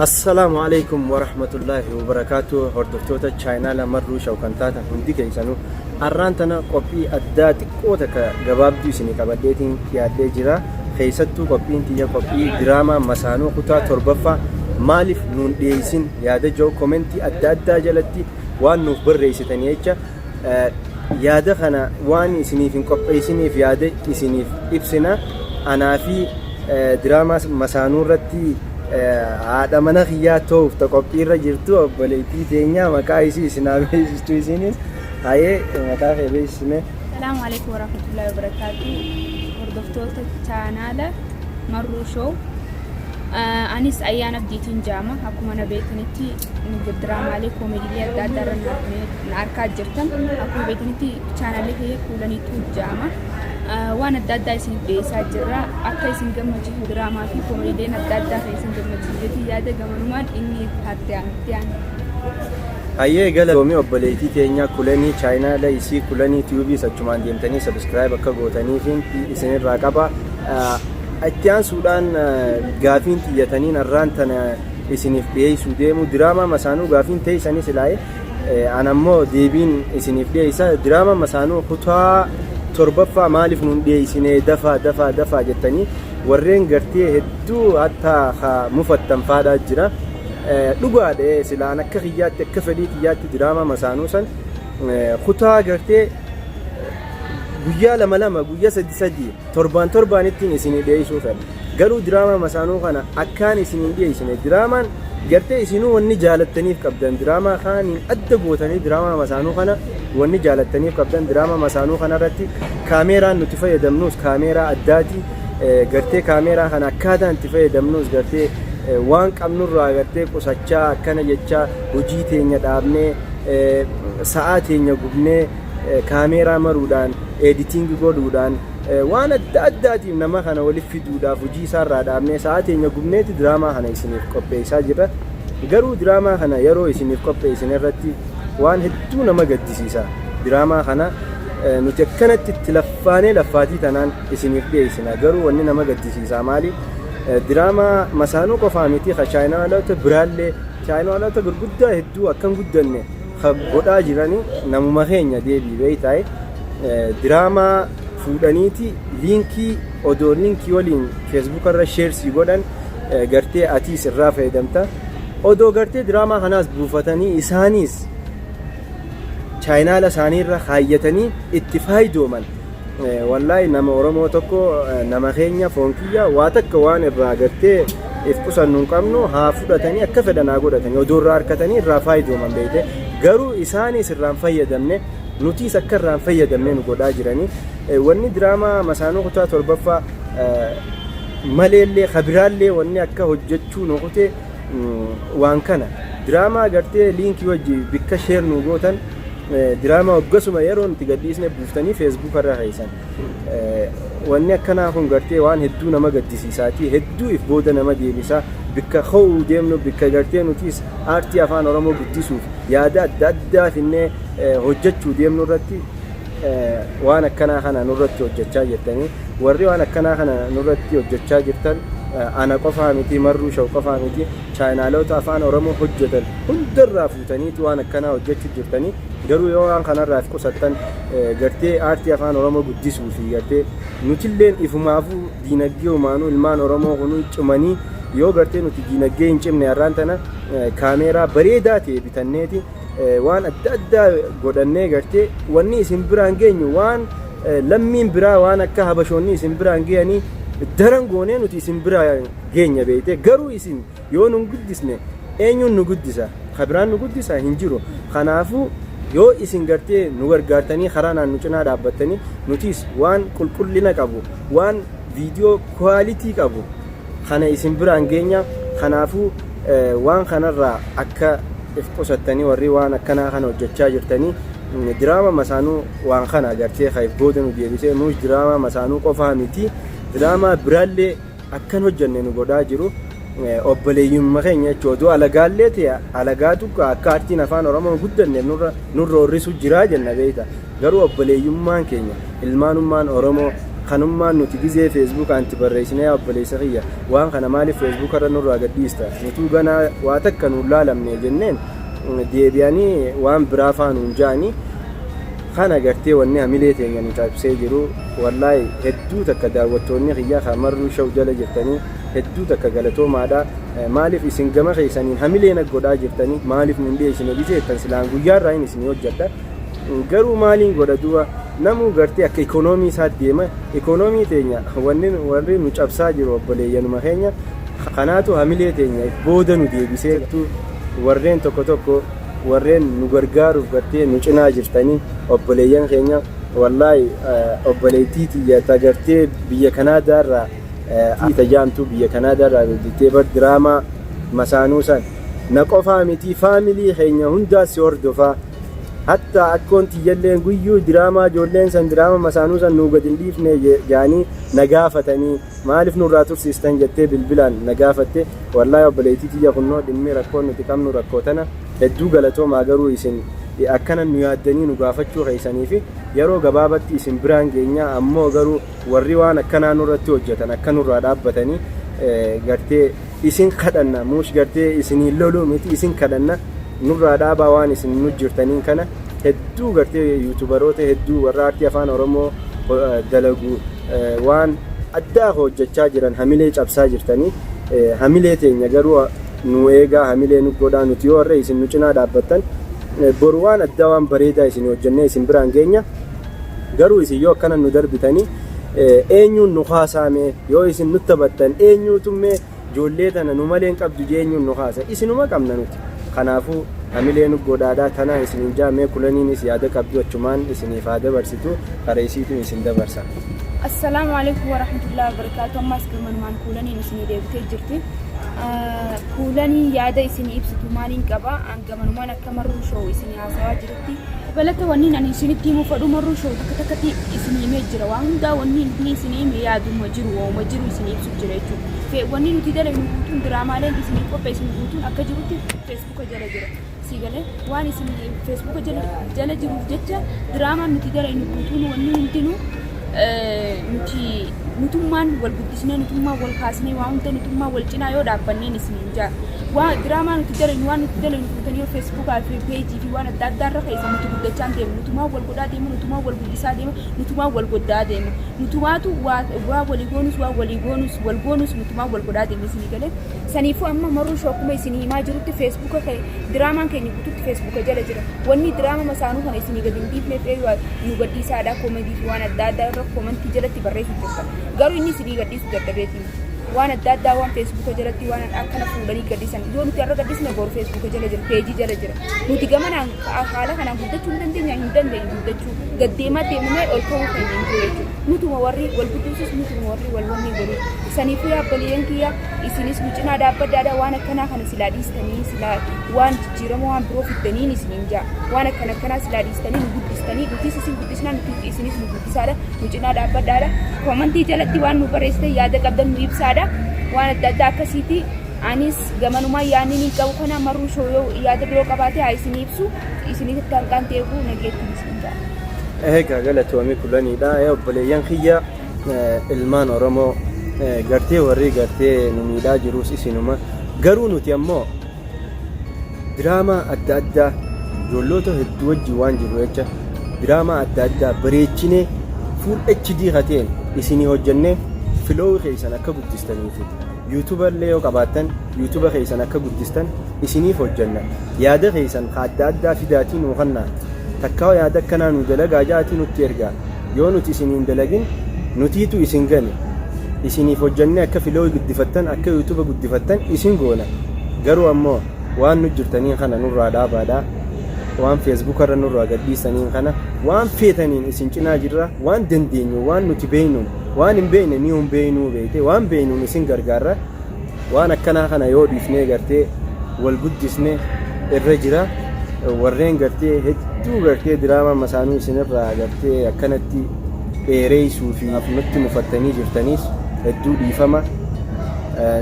Assalaamu alaikum warahmatullaahi wabarakaatu. Hordoftoota chaayinaala Marruu Shaw kan taatan hundi keessanuu, arraan tana qophii addaa xiqqoo takka gabaabduu isinii qabadheetiin dhiyaadhee jira. Keessattuu qophiin tiyya qophii diraamaa Masaanuu kutaa 7ffaa maaliif nuun dhiyeessin yaada jiru komentii adda addaa jalatti waan nuuf barreessitanii jecha, yaada kana waan isiniif hin qopheessiniif yaada isiniif ibsina. Anaa fi diraamaa Masaanuu irratti haadha mana kiyyaa ta'uuf ta qophiirra jirtu obboleettii teenya maqaa isii isin haa beeksistu. Isinis hayee maqaa kee beeksisme. Salaamu alaikum warahmatullahi wabarakatuh. Hordoftoota chaanaala Marruu Show. Anis Ayyaana Abdiitiin jaama. Akkuma na beektanitti diraamaalee koomeediilee adda addaa irra na arkaa jirtan. Akkuma beektanitti chaanaalli kiyya Kuulaniitu jaama. Waan adda addaa isiniif dhiyeessaa jirra. Akka isin gammachiisu diraamaa fi koomeediileen adda addaa kan isin gammachiisu jetti yaada gamanumaan inni itti aanu. Hayyee, galatoomi obboleettii teenya Kulanii. Chaayinaala isii Kulanii Tiyuubii achumaan deemtanii subscribe akka gootaniifin isinirraa qaba. Itti aansuudhaan gaafiin xiyyataniin arraan tana isiniif dhiyeessuu deemu diraamaa Masaanuu gaafiin teessanis ilaa'e, an ammoo deebiin isiniif dhiyeessa. Diraamaa Masaanuu kutaa 7ffaa maaliif nuun dhiyeessine, dafaa dafaa dafaa jettanii warreen gartee hedduu hatta mufattan faadhaa jira. Dhugaadha, silaan akka kiyyaatti, akka fedhii kiyyaatti diraamaa Masaanuu san kutaa gartee guyyaa lama lama, guyyaa sadi sadi, torbaan torbaanittiin isinii dhiyeessuu fedha. Garuu diraamaa Masaanuu kana akkaan isiniin dhiyeessine, diraamaan gartee isinuu wanni jaalattaniif qabdan, diraamaa kaaniin adda gootanii diraamaa Masaanuu kana wanni jaalattaniif qabdan, diraamaa Masaanuu kana irratti kaameeraan nuti fayyadamnus kaameeraa addaati. Gartee kaameeraa kana akkaataan itti fayyadamnus gartee waan qabnurraa gartee qusachaa akkana jechaa hojii teenya dhaabnee, sa'aa teenya gubnee, kaameeraa maruudhaan, editing godhuudhaan, waan adda addaatiin nama kana walitti fiduudhaaf hojii isaarraa dhaabnee, sa'aa teenya gubneeti diraamaa kana isiniif qopheessaa jirra. Garuu diraamaa kana yeroo isiniif qopheessine irratti waan hedduu nama gaddisiisa. Diraamaa kana nuti akkanatti itti laffaanee laffaatii tanaan isiniif dhiyeessina. Garuu wanni nama gaddisiisaa maali? Diraamaa Masaanuu qofaa miti, ka chaayinaalota biraallee, chaayinaalota gurguddaa hedduu akkan guddanne ka godhaa jirani namuma keenya deebii beeytaa'e. Diraamaa fuudhaniiti liinkii odoo liinkii waliin feesbuuka irra share sii godhan, gartee atiis irraa fayyadamta. Odoo gartee diraamaa kanaas buufatanii isaaniis chaayinaala isaanii irra kaayyatanii itti faayidooman, wallaahi nama Oromoo tokko, nama keenya foon kiyya, waa takka waan irraa gartee if qusannu hin qabnu. Haa fudhatanii akka fedhan haa godhatanii, odoo irraa harkatanii irraa faayidooman beeyte. Garuu isaanis irraan fayyadamne, nutiis akka irraan fayyadamne nu godhaa jiranii. Wanni diraamaa Masaanuu kutaa 7ffaa maleellee kabiraallee wanni akka hojjechuu nu kute waan kana, diraamaa gartee liinkii wajji bikka share nu gootan, diraamaa hoggasuma yeroo nuti gadhiisne buuftanii feesbuuka irra keessan. Wanni akkanaa kun gartee waan hedduu nama gaddisiisaati, hedduu if booda nama deebisaa. Bikka ka'uu deemnu, bikka gartee nutis aartii afaan Oromoo guddisuuf yaada adda addaa finnee hojjechuu deemnu irratti waan akkanaa kana nurratti hojjechaa jirtanii. Warri waan akkanaa kana nurratti hojjechaa jirtan ana qofaa miti, Marruu Shaw qofaa miti, chaayinaalota afaan Oromoo hojjetan hundarraa fuutaniiti waan akkanaa hojjechuu jirtanii. Garuu yoo waan kanarraa if qusattan, gartee aartii afaan Oromoo guddisuu fi gartee nutilleen ifumaafuu diinagdee umaanuu ilmaan Oromoo kunuu cimanii, yoo gartee nuti diinagdee hin cimne, har'aan tana kaameeraa bareedaa ta'e bitanneeti waan adda addaa godhannee gartee wanni isin biraan geenyu, waan lammiin biraa, waan akka habashoonni isin biraan geenyanii daran goonee nuti isin biraan geenya beeyte. Garuu isin yoo nun guddisne eenyuun nu guddisa? Kabiraan nu guddisa hin jiru. Kanaafuu yoo isin gartee nu gargaartanii karaa naan nu cinaa dhaabbattanii, nutis waan qulqullina qabu, waan viidiyoo quality qabu kana isin biraan geenya. Kanaafuu waan kanarraa akka if qusattanii, warri waan akkanaa kana hojjechaa jirtanii, diraama Masaanuu waan kana gartee ka if booda nu deebisee nuus diraamaa Masaanuu qofaa miti, diraamaa biraallee akkan hojjenne nu godhaa jiru obboleeyyumma keenya jechuudha. Odoo alagaallee ta'e, alagaatu akka aartiin afaan Oromoo guddanneef nurra horrisu jiraa jenna beeyta. Garuu obboleeyyummaan keenya, ilmaanummaan Oromoo Kanummaan nuti gizee Facebookaan itti barreessinee, "Yaa obboleessa kiyya, waan kana maaliif Facebook irra nurraa gadhiista? Nutuu ganaa waa takka nuun laalamne," jenneen, deebi'anii waan biraa faa nuun ja'anii. Kana gartee wanni hamilee teenya nu cabsee jiru. Wallaahi, hedduu takka daawwattoonni kiyya kan Marruu Show jala jirtanii, hedduu takka galatoomaadha. Maaliif isin gama keessaniin hamilee na godhaa jirtanii? "Maaliif nun dhiyeessine?" giseettan, silaan guyyaarraa hin isinii hojjedha. Garuu maaliin godha duuba? Namuu gartee akka ikoonoomii isaatti deema. Ikoonoomii teenya wanni warri nu cabsaa jiru obboleeyyanuma keenya. Kanaatu hamilee teenya booda nu deebisee. Warreen tokko tokko, warreen nu gargaaruuf gartee nu cinaa jirtanii, obboleeyyan keenya, wallaahi, obboleettii tiyya ta gartee biyya Kanaadaarraa tajaamtu, biyya Kanaadaarraa bilbiltee, "Bar diraamaa masaanuu san na qofaa miti, faamilii keenya hundaa si hordofaa. Hatta akkoon tiyyalleen guyyuu diraamaa ijoolleen san diraama masaanuu san nuu gad hin dhiifne jaanii na gaafatanii, maaliif nurraa tursiistan?" jettee bilbilaan na gaafatte. Wallaahi, obboleettii tiyya, kunnoo dhimmi rakkoon nuti qabnu rakkoo tana. Hedduu galatoomaa. Garuu isin akkana nu yaaddanii nu gaafachuu keessanii fi yeroo gabaabatti isin biraan geenya. Ammoo garuu warri waan akkanaa nurratti hojjetan akka nurraa dhaabbatanii gartee isin kadhanna. Muush gartee isinii loluu miti, isin kadhanna, nurraa dhaabaa waan isin nu jirtaniin kana. Hedduu gartee YouTuberoota hedduu warra aartii afaan Oromoo dalagu waan addaa hojjechaa jiran hamilee cabsaa jirtanii. Hamilee teenya garuu nu eegaa, hamilee nu godhaa. Nuti yoo warra isin nu cinaa dhaabbattan, boru waan addaa, waan bareedaa isin hojjennee isin biraan geenya. Garuu isin yoo akkana nu darbitanii, eenyuun nu kaasaame? Yoo isin nu taphattan, eenyuutummee ijoollee tana nu malee hin qabdu jee eenyuun nu kaasa? Isinuma qabna nuti. Kanaafuu hamilee nu godhaadhaa. Tana isinin jaamee. Kulaniinis yaada qabdu achumaan isiniif haa dabarsitu, kareessiitu isin dabarsa. Assalaamu alaikum warahmatullahi wabarakatuh. Ammas gammanumaan Kuulaniin isinii deebitee jirti. Kuulanii yaada isinii ibsitu maaliin qaba? Gamanumaan akka Marruu Show isinii haasawaa jirutti. Dabalata wanni ani isinitti himuu fedhu, Marruu Show takka takkatti isinii himee jira. Waan hundaa wanni inni isinii hime yaaduma jiru, waanuma jiru isinii ibsu jira jechuudha. Wanni nuti dalagnu guutuun, diraamaaleen isinii qopheessinu guutuun akka jirutti Facebooka jala jira. Si galee? Waan isin Facebooka jala jiruuf jecha, diraamaan nuti dalagnu guutuun, wanni hundinuu, nuti nutummaan wal guddisnee, nutummaan wal kaasnee, waa hunda nutummaan wal cinaa yoo dhaabbanneen isiniin jaa. Waa diraamaa nuti dalagnu, waan nuti dalagnu fuutanii yoo Facebookaa fi peejii fi waan adda addaa irra keessa, nuti guddachaa deemu. Nutumaan wal godhaa deema, nutumaan wal guddisaa deema, nutumaan wal goddaa deema. Nutumaatu waa walii goonus, waa walii goonus, wal goonus, nutumaan wal godhaa deema. Isinii galee? Saniifuu amma Marruu Show akkuma isinii himaa jirutti, Facebooka diraamaan keenya guututti Facebooka jala jira. Wanni diraama masaanuu kana isinii gadi hin dhiifneef nu gadhiisaadha, koomedii fi waan adda addaa irra koomentii jalatti barreessu jirta. Garuu inni isinii gadhiisu dadhabeetiin waan adda addaa, waan Facebooka jalatti waan akkana fuudhanii gadhiisan, yoo nuti har'a gadhiisne, boru Facebooka jala jira, peejii jala jira. Nuti gamanaan haala kanaan guddachuu hin dandeenya, hin dandeenyu guddachuu. Gaddeemaa deemnee ol ka'uu keenya hin jiru jechuudha. Nutuma warri wal guddisus, nutuma warri wal wanni godhu. Saniifuu yaa obboleeyyan kiyya, isinis nu cinaa dhaabbadhaadha. Waan akkanaa kana silaa dhiistanii, silaa waan jijjiirama waan biroo fiddaniin isiniin jaa. Waan akkana akkanaa silaa dhiistanii nu guddistanii, nutis isin guddisnaa, nuti isinis nu guddisaadha. Nu cinaa dhaabbadhaadha. Koomantii jalatti waan nu barreessitan, yaada qabdan nu ibsaadha. Waan adda addaa akkasiiti. Anis gamanumaa yaadni ni qabu kana. Marruu Show yoo yaada biroo qabaate haa isinii ibsu. Isinitti hanqaan ta'eefu nageettiin isin ja'a. Egaa galatoomii, Kulaniidha. Obboleeyyan kiyya, ilmaan Oromoo, gartee warri gartee nu miidhaa jirus isinuma. Garuu nuti ammoo diraamaa adda addaa ijoollota hedduu wajjin waan jiru jecha, diraamaa adda addaa bareechinee full HD kateen isinii hojjennee, follow keessan akka guddistaniifi YouTubea illee yoo qabaattan YouTubea keessan akka guddistan isiniif hojjenna. Yaada keessan ka adda addaa fidaatii nuu kennaa. Takkaa yaada akkanaa nu dalagaa ja'atii nutti ergaa. Yoo nuti isiniin dalagin, nutiitu isin gane. Isiniif hojjennee akka follow guddifattan, akka YouTubea guddifattan isin goona. Garuu ammoo waan nu jirtaniin kana nurraa dhaabaadha. Waan Facebooka irra nurraa gadhiisaniin kana, waan feetaniin isin cinaa jirra. Waan dandeenyu, waan nuti beeynuun, waan hin beekne ni hin beeynuu beeyte, waan beeynuun isin gargaarra. Waan akkanaa kana yoo dhiifnee gartee wal guddisne irra jira. Warreen gartee hedduu gartee diraamaa masaanuu isinirraa gartee akkanatti dheereessuu fi nutti mufattanii jirtaniis, hedduu dhiifama.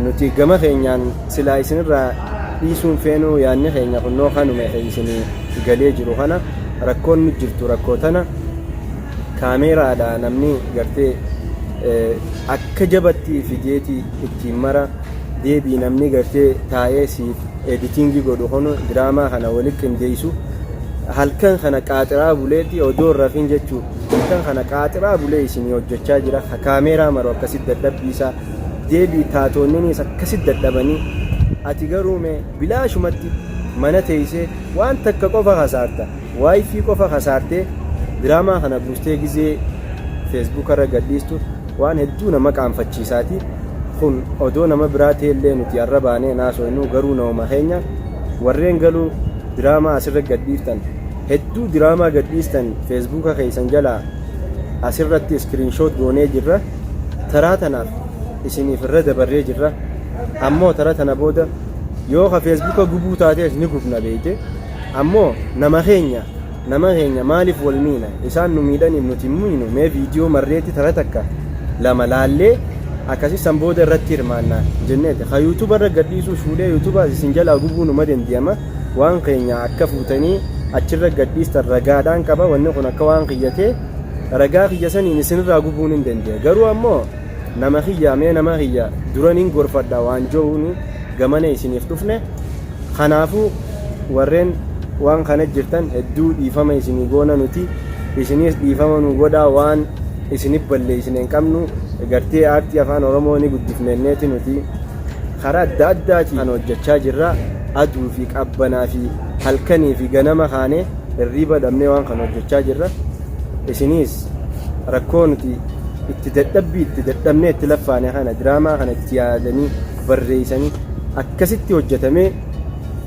Nuti gama keenyaan silaa isinirraa dhiisuun feenuu. Yaadni keenya kunnoo kanuma isinii galee jiru kana. Rakkoon nu jirtu rakkoo tana. Kaameeraadha namni gartee Akka jabatti fideeti ittiin mara deebii namni gartee taa'ee siif editing godhu kun diraamaa kana wali qindeessu halkan kana qaaxiraa buleeti odoo hin rafin jechuu halkan kana qaaxiraa bulee isinii hojjechaa jira. Ka kaameeraa maru akkasitti dadhabbii isaa deebii taatoonninis akkasitti dadhabanii ati garuu mee bilaashumatti mana teessee waan takka qofa kasaarta wifi qofa kasaartee diraamaa kana buustee gizee Facebook irra gadhiistu waan hedduu nama qaanfachiisaati. Kun odoo nama biraa ta'ellee nuti arra baanee hin haasoynu, garuu namuma keenya warreen galuu diraamaa asirra gadhiiftan hedduu diraamaa gadhiistan Facebooka keessan jalaa asirratti screenshot goonee jirra. Taraa tanaaf isiniif irra dabarree jirra. Ammoo tara tana booda yoo ka Facebooka gubuu taatees ni gubna beeyte. Ammoo nama keenya maaliif wal miina? Isaan nu miidhaniif nuti hin miinu. Mee viidiyoo marreetti tara takka lama laallee akkasii san booda irratti hirmaanna jenneeti. Ka YouTubea irra gadhiisuu fuudhee YouTubeas isin jalaa gubuu numa dandiyama. Waan keenya akka fuutanii achirra gadhiistan ragaadhaan qaba. Wanni kun akka waan kiyyatee ragaa kiyya saniin isinirraa gubuun hin dandeenya. Garuu ammoo nama kiyya, mee nama kiyya duraniin gorfadha waan jo'uuni gamana isiniif dhufne. Kanaafuu warreen waan kana jirtan hedduu dhiifama isinii goona nuti, isiniis dhiifama nu godhaa. Waan isinif balleessine hin qabnu. Gartee aartii Afaan Oromoo ni guddifnenneeti nuti karaa adda addaatiin kan hojjechaa jirra. Aduu fi qabbanaa fi halkanii fi ganama kaanee hirriiba dhabnee waan kana hojjechaa jirra. Isiniis rakkoo nuti itti dadhabbii itti dadhabnee itti laffaane kana, diraamaa kana itti yaadanii barreessanii akkasitti hojjetamee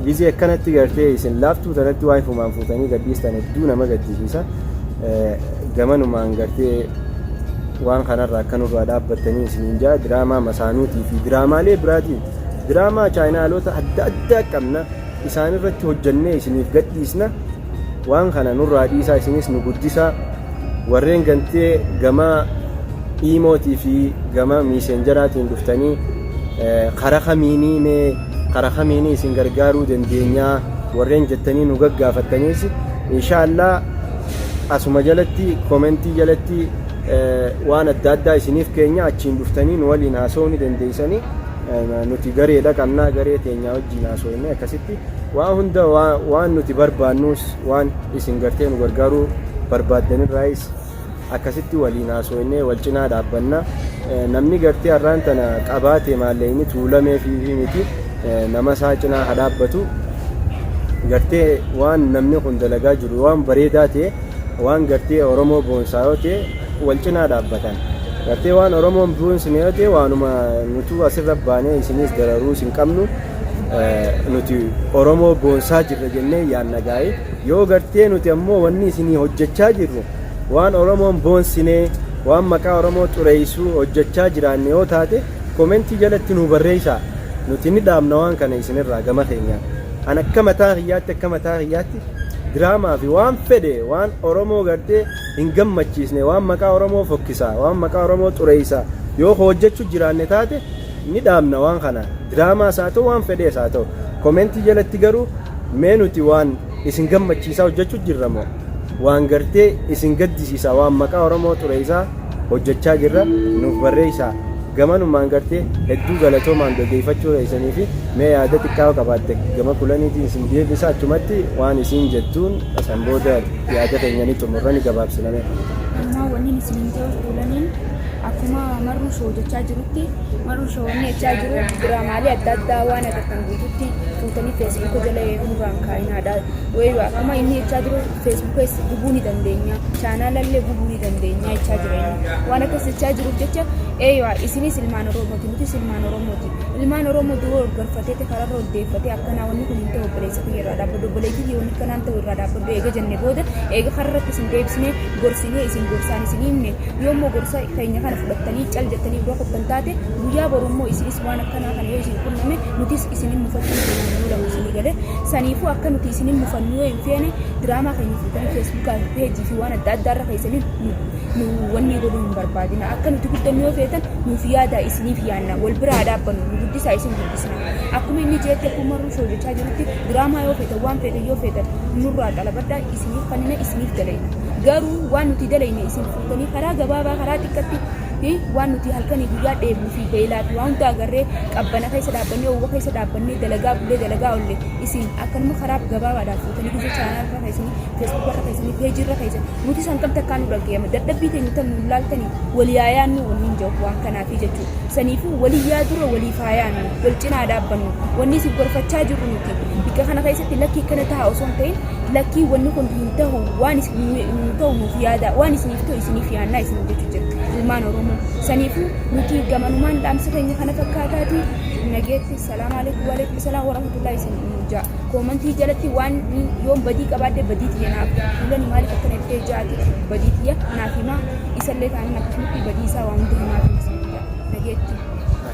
gizee akkanatti gartee isin laaftuu tanatti waan fumaan fuutanii gadhiistan hedduu nama gaddisiisa. Gamanumaan gartee waan kanarraa akka nurraa dhaabbattanii isiniin jaa. Diraamaa masaanuutii fi diraamaalee biraatiin, diraamaa chaayinaalota adda addaa qabna, isaan irratti hojjannee isiniif gadhiisna. Waan kana nurraa dhiisaa, isinis nu guddisaa. Warreen gantee gama IMOtii fi gama Messengeraatiin dhuftanii kara kamiinii, mee kara kamiinii isin gargaaruu dandeenyaa warreen jettanii nu gaggaafattaniis, inshaallah asuma jalatti commentii jalatti waan adda addaa isiniif keenya, achiin dhuftanii nu waliin haasa'uu ni dandeessanii. Nuti gareedha qabnaa, garee teenyaa wajjin haasofne akkasitti waa hunda waan nuti barbaannus, waan isin gartee nu gargaaruu barbaaddanirraayis akkasitti waliin haasofne wal cinaa dhaabbanna. Namni gartee har'aan tana qabaate maallaqni tuulamee fi miti, nama isaa cinaa haa dhaabbatu. Gartee waan namni kun dalagaa jiru waan bareedaa ta'e, waan gartee Oromoo boonsaa yoo ta'e, wal cinaa dhaabbatan. Gartee waan Oromoon boonsine yoo ta'e, waanuma nutuu asirra baanee isinis dararuu hin qabnu. Nuti Oromoo boonsaa jirra jennee yaanna gaa'ee. Yoo gartee nuti ammoo wanni isinii hojjechaa jirru waan Oromoon boonsinee, waan maqaa Oromoo xureessuu hojjechaa jiraanne yoo taate, commentii jalatti nu barreessaa, nuti ni dhaabna waan kana isinirraa gama keenyaan. An akka mataa kiyyaatti diraamaa fi waan fedhe, waan Oromoo gartee hin gammachiisne, waan maqaa Oromoo fokkisaa, waan maqaa Oromoo xureessaa yoo hojjechuu jiraanne taate, ni dhaabna waan kana. Diraamaas haa ta'u, waan fedhees haa ta'u, commentii jalatti garuu mee nuti waan isin gammachiisaa hojjechuu jirra moo waan gartee isin gaddisiisaa, waan maqaa Oromoo xureessaa hojjechaa jirra, nuuf barreessaa. Gamanumaan gartee hedduu galatoomaan dhageeffachuu keessanii fi mee yaada xiqqaa qabaatte gama Kulaniitiin isin deebisa. Achumatti waan isin jettuun san booda yaada keenya ni xumurra, ni gabaabsiname. Ammaa wanni isin ta'u, Kulaniin akkuma Marruu Show jechaa jirutti, Marruu Show wanni jechaa jiru diraamaalee adda addaa waan agartan guututti fuutanii Facebooka jala nurraan kaa'inaadha. Wayii akkuma inni jechaa jiru Facebooka gubuu ni dandeenya, chaanaalallee gubuu ni dandeenya jechaa jira inni. Waan akkas jechaa jiruuf jecha, eeyyuu isinis ilmaan Oromooti, nutis ilmaan Oromooti. Ilmaan Oromoo duroo gorfatee kararra ol deeffatee akkanaa wanni kun hin ta'u, obboleessa kiyya irraa dhaabbadhu, obboleettii kiyya wanni akkanaan ta'u irraa dhaabbadhu eega jenne booda, eega kararratti isin deebisnee gorsinee isin gorsaan isin himne, yoommoo gorsa keenya kana fudhattanii cal jettanii bira kuttan taate, guyyaa boru immoo isinis waan akkanaa kana yoo isin qunname, nutis isinin mufachuu keenya hin oolamu isinii galee. Saniifuu akka nuti isinin mufannu yoo hin feene, diraamaa keenya fuutanii Facebookaa fi peejii fi waan adda addaa irra keessanii nu wanni godhuu hin barbaadina. Akka nuti guddannu yoo feetan, nuuf yaadaa, isiniif yaanna. Wal biraa dhaabbannu, nu guddisaa, isin guddisna. Akkuma inni jeetti, akkuma Marruu Show jechaa jirutti, diraamaa yoo feetan, waan feetan yoo feetan, nurraa xalabadhaa, isiniif kannina, isiniif dalayna. Garuu waan nuti dalayne isin fuutanii karaa gabaabaa, karaa xiqqatti Waan nuti halkanii guyyaa dheebuu fi beelaa fi waan hunda agarree, qabbana keessa dhaabbannee, oowwa keessa dhaabbannee, dalagaa bullee dalagaa olle, isin akkanuma karaa gabaabaadhaan fuutanii gizee chaanaal irra keessanii, Facebook irra keessanii, peejii irra keessan, nuti san kam takkaa nu dhaggeema dadhabbii teenya tan nu laaltanii walii haa yaannu wanni hin jiru waan kanaafi jechuudha. Saniifuu walii yaadurra waliif haa yaannu, wal cinaa dhaabbannu. Wanni isin gorfachaa jirru nuti bikka kana keessatti lakkii akkana ta'a osoo hin ta'in, lakkii wanni kun hin ta'u, waan isin nu ta'u nuuf yaada, waan isiniif ta'u isiniif yaannaa isin jechuu jira ilmaan Oromoo. Saniifuu nuti gamanumaan dhaamsi keenya kana fakkaataati. Nageetti, salaamu alaikum, waalaikum salaam warahmatullahi isin jaa. Koomantii jalatti waan yoon badii qabaadhe badii tiyya naaf fuulani maaliif akkana jettee jaati badii tiyya naaf himaa, isallee taanaan akkasumatti badii isaa waan hunda himaa fi isin jaa. Nageetti.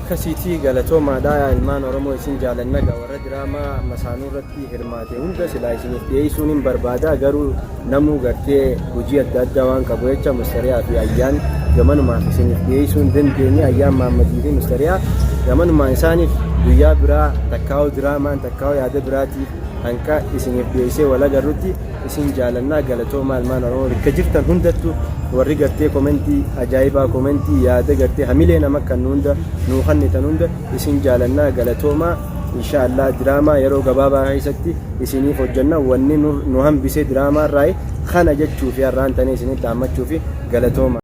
Akkasiitii galatoomaadha yaa ilmaan Oromoo, isin jaalanna. Gaa warra diraamaa masaanuu irratti hirmaate hunda silaa isiniif dhiyeessuun hin barbaada, garuu namuu gartee hojii adda addaa waan qabu jecha Mustariyaa fi Ayyaan gamanumaaf isiniif dhiyeessuu hin dandeenye. Ayyaan Maammadii fi Mustariyaa gamanumaan isaaniif guyyaa biraa takkaa'uu diraamaan takkaa'uu yaada biraatiif hanqa isiniif dhiyeessee wal agarrutti isin jaalannaa, galatoomaa ilmaan Oromoo bakka jirtan hundattu. Warri gartee komentii ajaa'ibaa, komentii yaada gartee hamilee nama kan hunda nuu kennitan hunda isin jaalannaa, galatoomaa. Insha Allah diraamaa yeroo gabaabaa keessatti isiniif hojjenna. Wanni nu hambisee diraamaa irraa kana jechuu fi har'aan tanii isinitti dhaammachuu fi galatooma.